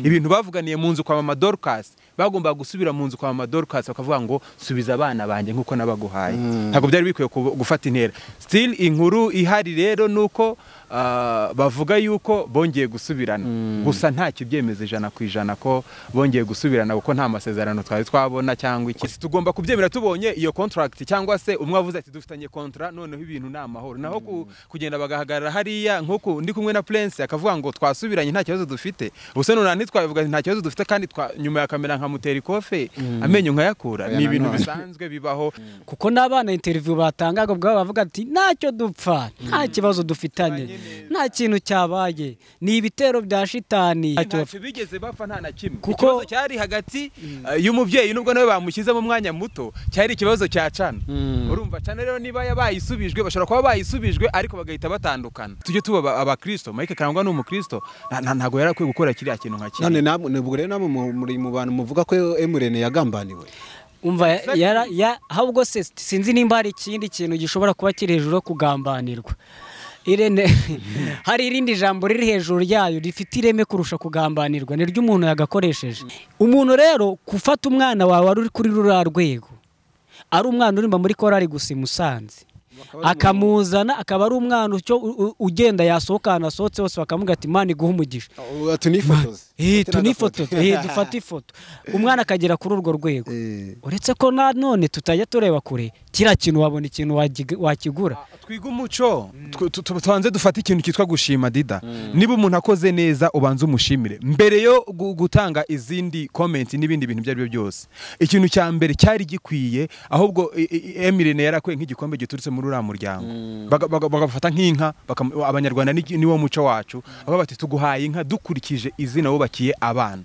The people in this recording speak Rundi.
Ibintu bavuganiye mu nzu kwa mama Dorcas, bagomba gusubira mu nzu kwa mama Dorcas bakavuga ngo subiza abana banjye nkuko nabaguhaye. Ntabwo byari bikwiye gufata intera. Still inkuru ihari rero nuko bavuga yuko bongeye gusubirana, gusa ntacyo byemeza 100% ko bongeye gusubirana, kuko nta masezerano twari twabona cyangwa iki. Tugomba kubyemera tubonye iyo contract, cyangwa se umwe avuze ati dufitanye contrat, noneho ibintu ni amahoro. Naho kugenda bagahagarara hariya nkuko ndi kumwe na Prince akavuga ngo twasubiranye nta kibazo dufite, ubuse none ntitwabivuga nta kibazo dufite, kandi nyuma ya kamera nkamutera ikofe amenyo nkayakura. Ni ibintu bisanzwe bibaho, kuko n'abana interview batangaga ubwabo bavuga ati ntacyo dupfa, nta kibazo dufitanye, nta kintu cyabaye, ni ibitero bya shitani. Ntacyo bigeze bapfa, nta na kimwe. Ikibazo cyari hagati y'umubyeyi nubwo nawe bamushyize mu mwanya muto, cyari ikibazo cya Cana. Urumva Cana rero niba yabayisubijwe, bashobora kuba bayisubijwe ariko bagahita batandukana. Tujye tuba abakristo, Mike Karangwa ni umukristo, ntago yarakwiye gukora kiriya kintu nka kiriya. None namwe ubwo rero namwe muri mu bantu muvuga ko Emurene yagambaniwe. Umva ya ahubwo se sinzi nimba hari ikindi kintu gishobora kuba kiri hejuru kugambanirwa. Irene hari irindi jambo riri hejuru ryayo rifite ireme kurusha kugambanirwa, ni ryo umuntu yagakoresheje. Umuntu rero gufata umwana wawe wari uri kuri rura rwego, ari umwana urimba muri korari gusa Musanze, akamuzana akaba ari umwana ucyo ugenda yasohokana asohotse hose bakamuga ati Imana iguhe umugisha, tunifotoze, tunifotoze, dufate ifoto, umwana akagera kuri urwo rwego. Uretse ko nanone tutajya tureba kure, kiriya kintu wabona ikintu wakigura. Twiga umuco, tubanze dufate ikintu cyitwa gushima dida. Niba umuntu akoze neza ubanze umushimire mbere yo gutanga izindi comment n'ibindi bintu ibyo ari byo byose. Ikintu cya mbere cyari gikwiye, ahubwo Emirene yarakwiye nk'igikombe giturutse muri uriya muryango, bagafata nk'inka. Abanyarwanda niwo muco wacu, baba bati tuguhaye inka dukurikije izina wubakiye abana.